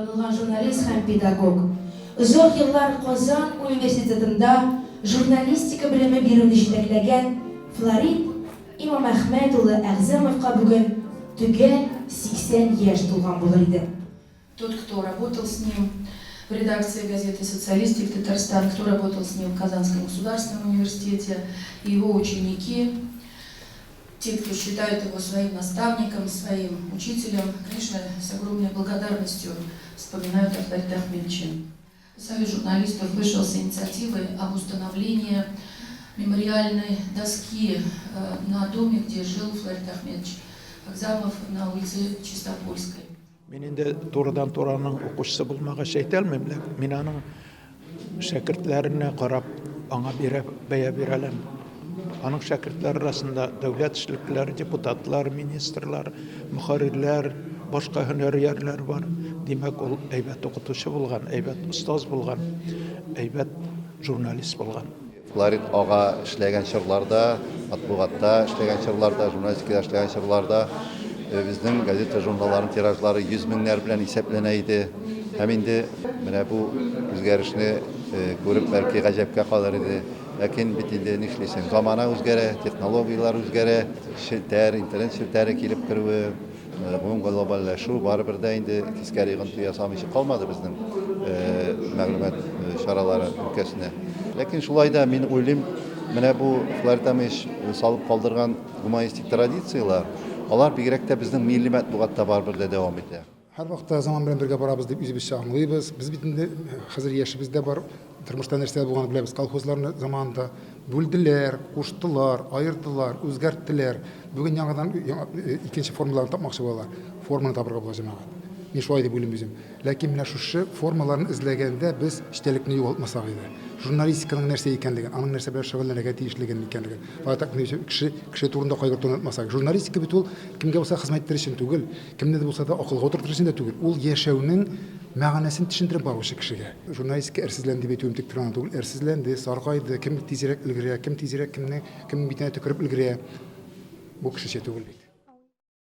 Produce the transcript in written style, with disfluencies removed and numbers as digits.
Танылган журналист һәм педагог. Озак еллар Казан университетында журналистика белеме бирүне җитәкләгән Флорид Имамәхмәт улы Әгъзәмовка бүген төгәл 80 яшь тулган булыр иде. Тот, кто работал с ним в редакции газеты «Социалистик Татарстан», кто работал с ним в Казанском государственном университете, его ученики, те, кто считает его своим наставником, своим учителем, конечно, с огромной благодарностью вспоминают о Флориде Ахмедовиче. Союз журналистов вышел с инициативой об установлении мемориальной доски на доме, где жил Флорид Ахмедович Агзамов на улице Чистопольской. Мин инде турыдан-туры аның укучысы булмагач әйтә алмыйм, ләкин мин аның шәкертләренә карап аңа бирә, бәя бирә алам. Аның шәкертләре арасында дәүләт эшлеклеләре, депутатлар, министрлар, мөхәррирләр, башка һөнәр ияләре бар. Димәк, ул әйбәт укытучы булган, әйбәт остаз булган, әйбәт журналист булган. Флорид ага эшләгән чорларда, матбугатта эшләгән чорларда, журналистикада эшләгән чорларда безнең газета-журналларның тиражлары 100 меңнәр белән исәпләнә иде. Һәм инде менә бу үзгәрешне күреп, бәлки, гаҗәпкә калыр иде. Ләкин бит инде нишлисең, замана үзгәрә, технологияләр үзгәрә, челтәр, интернет челтәре килеп керүе, Гомум глобальләшү барыбер дә инде тискәре йогынты ясамыйча калмады безнең мәгълүмат чаралары өлкәсенә. Ләкин шулай да мин уйлыйм, менә бу Флорид Амич салып калдырган гуманистик традицияләр, алар бигрәк тә безнең милли матбугатта барыбер дә дәвам итә. Һәрвакытта заман белән бергә барабыз дип үзебезчә аңлыйбыз. Без бит инде хәзер яшебез дә бар, тормышта нәрсә булганын беләбез. Колхозларны заманында бүлделәр, куштылар, аердылар, үзгәрттеләр. Бүген яңадан икенче формаларын тапмакчы булалар. Форманы табырга була, җәмәгать. Мин шулай дип уйлыйм үзем. Ләкин менә шушы формаларны эзләгәндә без эчтәлекне югалтмасак иде. Журналистиканың нәрсә икәнлеген, аның нәрсә белән шөгыльләнергә тиешлеген икәнлеген. Кеше, кеше турында кайгыртуны онытмасак. Журналистика бит ул кемгә булса хезмәт итәр өчен түгел, Кемне дә булса да акылга утыртыр өчен дә түгел, ул яшәүнең мәгънәсен төшендереп баручы кешегә. Журналистика әрсезләнде дип әйтүем тик торган түгел, әрсезләнде, саргайды, кем тизрәк өлгерә, кем тизрәк кемне, кемнең битенә төкереп өлгерә. Бу кешечә түгел бит.